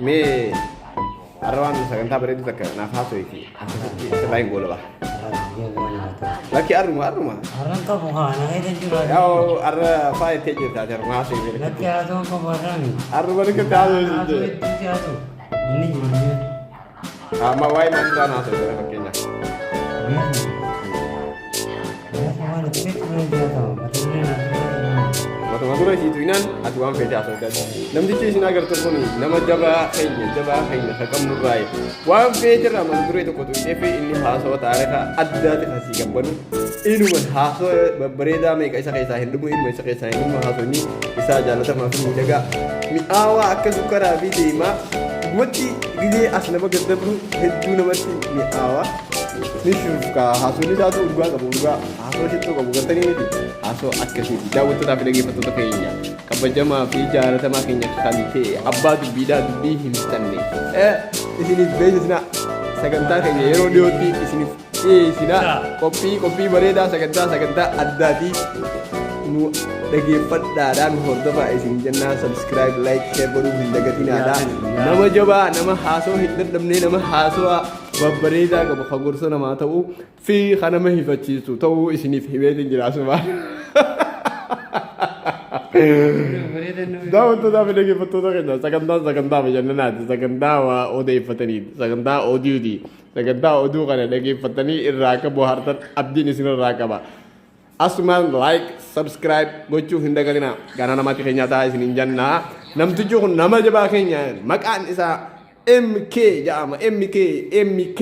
Mee har'a waan sagantaa bareedu takka naaf haasoyti akkasitti sirraa hin goolaba. Lakki har'uma har'uma. Har'an qabu haa na keessa jiru. Yaa har'a faayattee jirta ati har'uma haasoyi. Lakki haasoo qabu har'aami. Har'uma rikkatti haasoyi. Haasoo itti haasoo. Inni jiru. Amma waa'ee maalirraa haasofte fakkeenyaaf. Matuma dura isiitu inaan ati waan feete haasofte. Namtichi isin agartu kun nama jabaa keenya jabaa keenya ka qabnurraayi. Waan feete irraa mata duree tokko tuqxee fi inni haasawa taarika addaati kan sii gabbanu. Inuma haasawa babbareedaa meeqa isa keessaa hin dhumu inuma isa keessaa hin dhumu haasawni isaa jaalatamaa fi miidhagaa mi'aawaa akka sukkaraa fi deemaa dhugumatti gizee as nama gad dabru hedduu namatti mi'aawa. Ni shurufka haasawni isaatu urgaa qabu urgaa haasawaa shittoo qabu gartanii miti haasawaa akkasiiti daawwattootaa fi dhaggeeffattoota keenya kabajamaa fi jaalatamaa keenya kan ta'e abbaa dubbiidhaa dubbii hin fixanne isiniif beeksisna sagantaa keenya yeroo dhiyootti isiniif dhiyeessina qophii qophii bareedaa sagantaa sagantaa addaati nu dhageeffadhaadhaa nu hordofaa isin jennaa subscribe like share godhuu hin dagatinaadha nama jabaa nama haasoo hin dadhabnee nama haasawaa babbareedaa qabu kan gorsa namaa ta'u fi kan nama hifachiisu ta'uu isiniif himeetiin jira asuma. Daawwattootaa fi dhaggeeffattoota keenya sagantaan sagantaa bashannanaati sagantaa waa odeeffataniiti sagantaa oduuti sagantaa oduu kana dhaggeeffatanii irraa akka bohaartan abdiin isinirraa qaba. Asumaan like subscribe gochuu hin dagatinaa. Ganaa namatti keenya ta'a isin hin jannaa. Namtichi kun nama jabaa keenya maqaan isaa MK jedhama. MK MK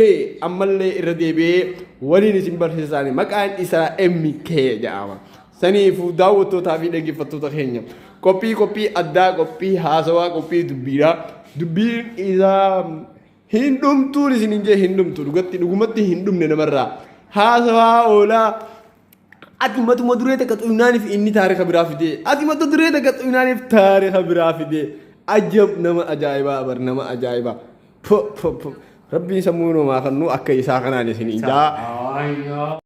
ammallee irra deebi'ee waliin isin barsiisaani maqaan isaa MK jedhama. Saniifuu daawwattootaa fi dhaggeeffattoota keenya qophii qophii addaa qophii haasawaa qophii dubbiidha. Dubbiin isaa hin dhumtuun isin hin jee hin dhumtu dhugatti dhugumatti hin dhumne namarraa. Haasawaa oolaa ati matuma duree takka xuynaaniif inni taarika biraa fidee ati mata duree takka xuynaaniif taarika biraa fidee ajab nama ajaa'ibaa bar nama ajaa'ibaa. Po po po rabbiin sammuu namaa kennu akka isaa kanaan isin ijaa. Ayyo.